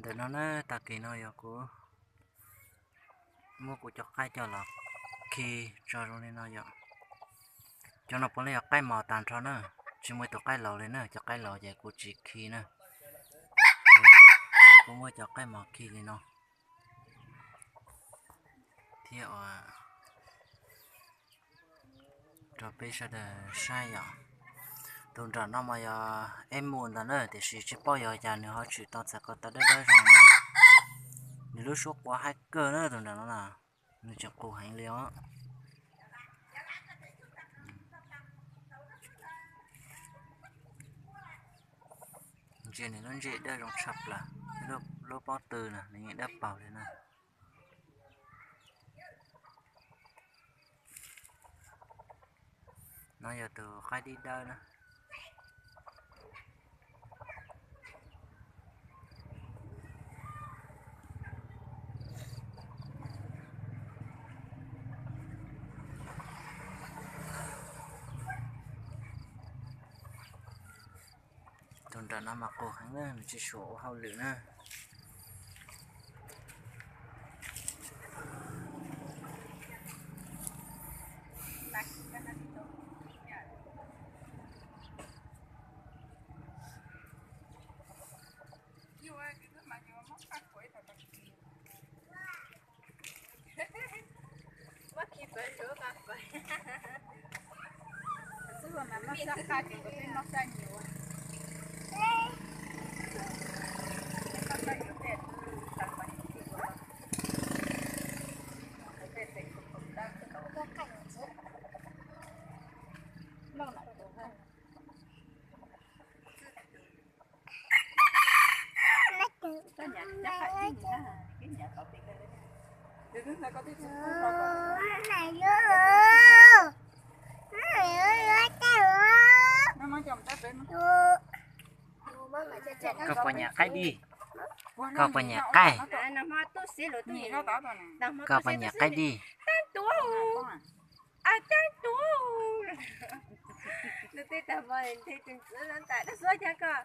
Ntawm no na, tag kis no yog kuv muab kuv cov qaib coj los khi tso zoo li no yom. Cov no puav leej yog qaib mos tag nrho na, tsis muaj ib tug qaib laus li na, cov qaib laus ces kuv tsis khi na. Kuv muab cov qaib mos khi li no thiab ua rau peb sawv daws saib yom. Tus nram no mas yog eb mus ntawd na, tiam sis tsis paub yog cas nws ho tshwm tau txhais ko taw dawb dawb zoo no. Nws lub suab qua haib kawg na tus nram no na, nws tseem qus heev li os. Ntsia nws lub ntsej dawb zoo tshaj plaws, lub pob tw na nws yeej dawb paug li na. No yog tus qaib dib dawb na. Tus nram no mas qus heev na, nws tsis suam ua hauj lwm na. Koj puas nyiam qaib dib? Koj puas nyiam qaib? Koj puas nyiam qaib dib? Tab tuav, tab tuav. Nws tej tag mo nthe tus ntxwv no ntam dab xuab cag koj.